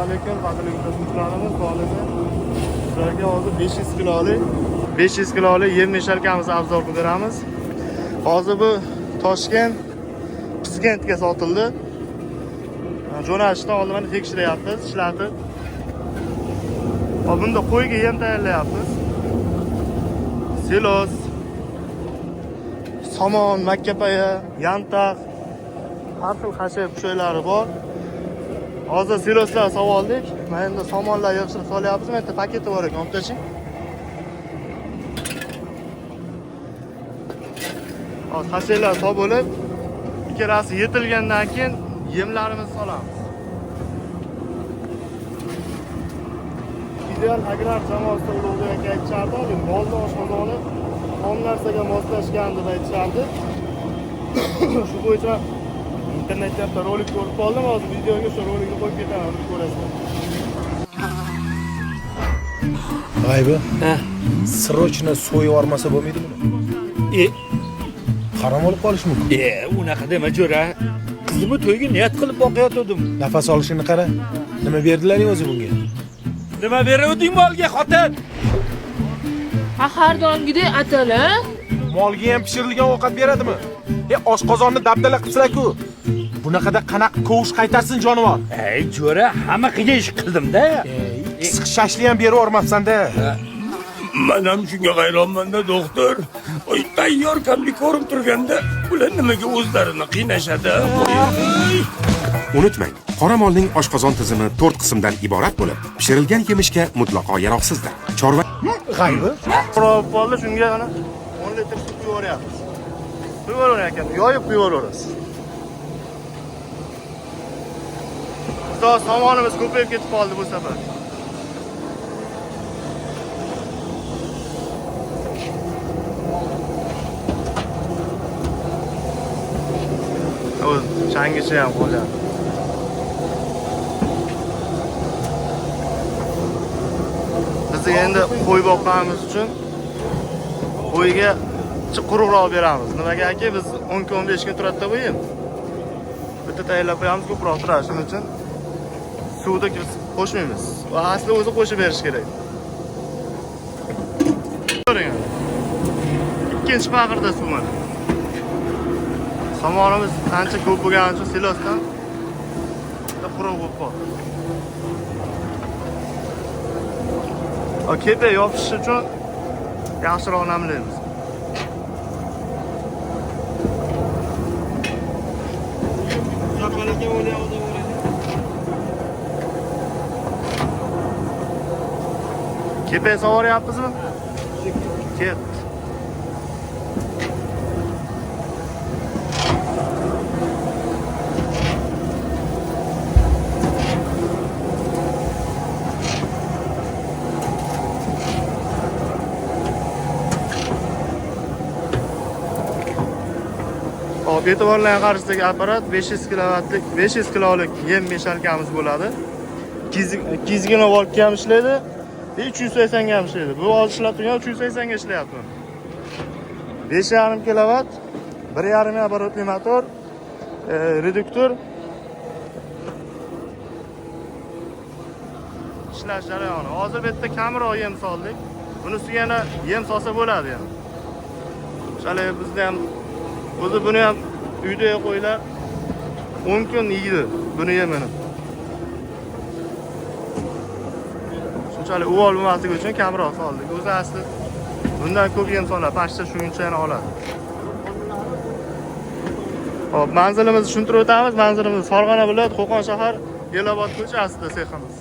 Alaykum, qadrli kuzatuvchilarimiz, sog'lig'i. Sizlarga hozir 500 kilolik yem meshalkamizni abzor qilib beramiz. Hozir bu Toshkent Piskentga sotildi. Jo'natishdan oldin mana tekshiryapmiz, ishlatib. Hop, bunda qo'yga yem tayyorlayapmiz. Silos, somon, makkapaya, yantaq, har xil xashak pushaylari bor. Hozir siloslar soldik. Mana endi somonlar yig'ishtirib solyapmiz. Mana yerda paketi bor ekan, olib tashlang. Hozir xashaklar solib bo'lib, ikkalasi yetilgandan keyin yemlarimizni solamiz. Ideal agrar jamoasida Ulug'bek aka aytishardi, molni oshqozoni xom narsaga moslashgan deb aytishardi. Shu bo'yicha internetda bitta rolik ko'rib qoldim. Hozir videoga shu rolikni qo'yib ketaman, uni ko'rasizlar. G'aybi. Срочно so'yib yubormasa bo'lmaydi buni. Harom bo'lib qolishi mumkin. Unaqa dema jo'ra. Qizimni to'yga niyat qilib boqayotgandim. Nafas olishini qara. Nima berdilaring o'zi bunga? Nima beruvding molga, xotin? Ha, har doimgidek atala. Molga ham pishirilgan ovqat beradimi? Oshqozonni dabdala qilibsizlar-ku. Bunaqada qanaqa kovush qaytarsin jonivor? Ey jo'ra, hamma qilgan ish qildim-da. Issiq shashli ham berib yubormabsan-da. Men ham shunga hayronman-da, doktor. Oy, tayyor kombikorm turganda, ular nimaga o'zlarini qiynashadi? Qo'y. Unutmang, qora molning oshqozon tizimi 4 qismdan iborat bo'lib, pishirilgan yemishga mutlaqo yaroqsizdir. Chorva G'aybi. Qurib qoldi, shunga mana 10 litr suv quyib yuboryapmiz. Quyib yuboravering aka, yoyib quyib yuboramiz. Xudo, somonimiz ko'payib ketib qoldi bu safar. O'z changicha ham qolyapti. Biz endi qo'y boqqanimiz uchun qo'yga quruqroq beramiz. Nimagaki biz 10 kun 15 kun turadi-da bu yem. Bitta tayyorlab qo'yamiz, ko'proq turadi. Shuning uchun suvda biz qo'shmaymiz. Va asli o'zi qo'shib berish kerak. Ko'ring. Ikkinchi paqirda suv mana. Somonimiz ancha ko'p bo'lgani uchun silosdan bitta quruq bo'lib qoldi. Kepak yopishishi uchun yaxshiroq namlaymiz. Kepak sovoryapmizmi? Ketdi. Hop, e'tiborlar qarshisidagi apparat 500 kilovatlik, 500 kilolik yem meshalkamiz bo'ladi. 200 kilovoltga ham ishlaydi, 380 ga ham ishlaydi. Bu hozir ishlab turgan 380 ga ishlayapti. 5,5 kilovat, 1,5 оборотli motor, reduktor. Ishlash jarayoni. Hozir bu yerda kamroq yem soldik. Buni ustiga yana yem solsa bo'ladi yana. O'shalar bizda ham o'zi buni ham uyda qo'ylar 10 kun yeydi buni yemini. Shunchalik uvol bo'lmasligi uchun kamroq soldik. O'zi asli bundan ko'p yem soladi, pashta shuncha yana oladi. Xo'p, manzilimizni tushuntirib o'tamiz. Manzilimiz Farg'ona viloyat, Qo'qon shahar, Elobod ko'chasida seximiz.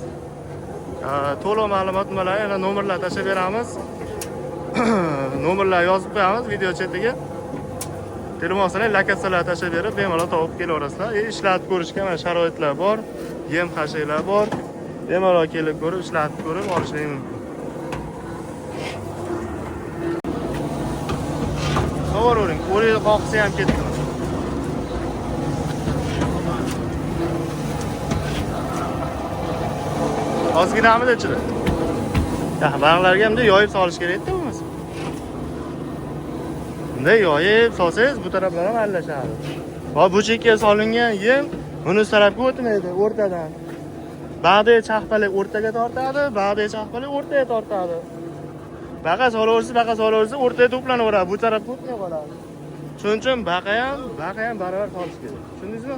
To'liq ma'lumot nimalar, yana nomerlar tashlab beramiz. Nomerlar yozib qo'yamiz video chetiga. Telefon olsangiz lokatsiyalar tashlab berib, bemalol topib kelaverasizlar. Ishlatib ko'rishga mana sharoitlar bor, yem xashaklar bor. Bemalol kelib ko'rib, ishlatib ko'rib olishingiz mumkin. So'ravering, o'raydi qoqsa ham ketdi. Ozginamidi ichida? Ya, baraqlarga bunday yoyib solish kerak-da bo'lmasa. Bunday yoyib solsangiz bu taraflar ham aralashadi. Va bu chekka solingan yem buni tarafga o'tmaydi, o'rtadan. Bag'dagi chaqpalik o'rtaga tortadi, bag'dagi chaqpalik o'rtaga tortadi. Baqa solaversa, baqa solaversa o'rtaga to'planaveradi, bu taraf o'tmay qoladi. Shuning uchun baqa ham barobar solish kerak. Tushundingizmi?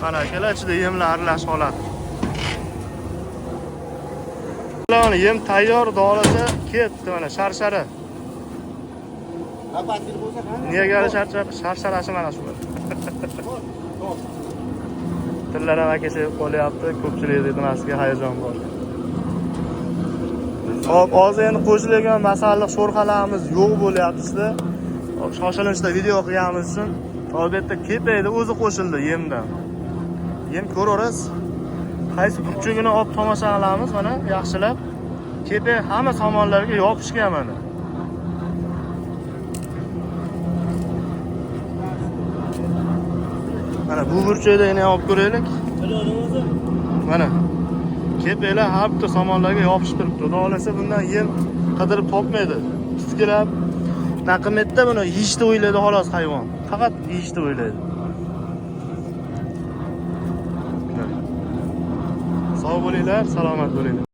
Mana akalar, ichida yemlar aralash holati. Mana yem tayyor, dolasa ketdi mana sharshara. Niyagari sharsharasi mana shu. Tillar ham aka sevib qolyapti, ko'pchilik nimasiga hayajon bor. Hop, hozir endi qo'shilgan masalliq sho'rxalarimiz yo'q bo'lyapti sizlar. Hop, shoshilinchda video qilganimiz uchun hop, bu yerda kepaydi, o'zi qo'shildi yemdan. Yem ko'raverasiz. Qaysi burchagini olib tomosha qilamiz mana yaxshilab. Kepak hamma somonlarga yopishgan mana. Mana bu burchakda yana olib ko'raylik. Mana kepaklar har bitta somonlarga yopishib turibdi. Xudo xolasa bundan yem qidirib topmaydi. Titkilab naqimda buni yeyishni o'ylaydi xolos hayvon. Faqat yeyishni o'ylaydi. Sog' bo'linglar, salomat bo'linglar.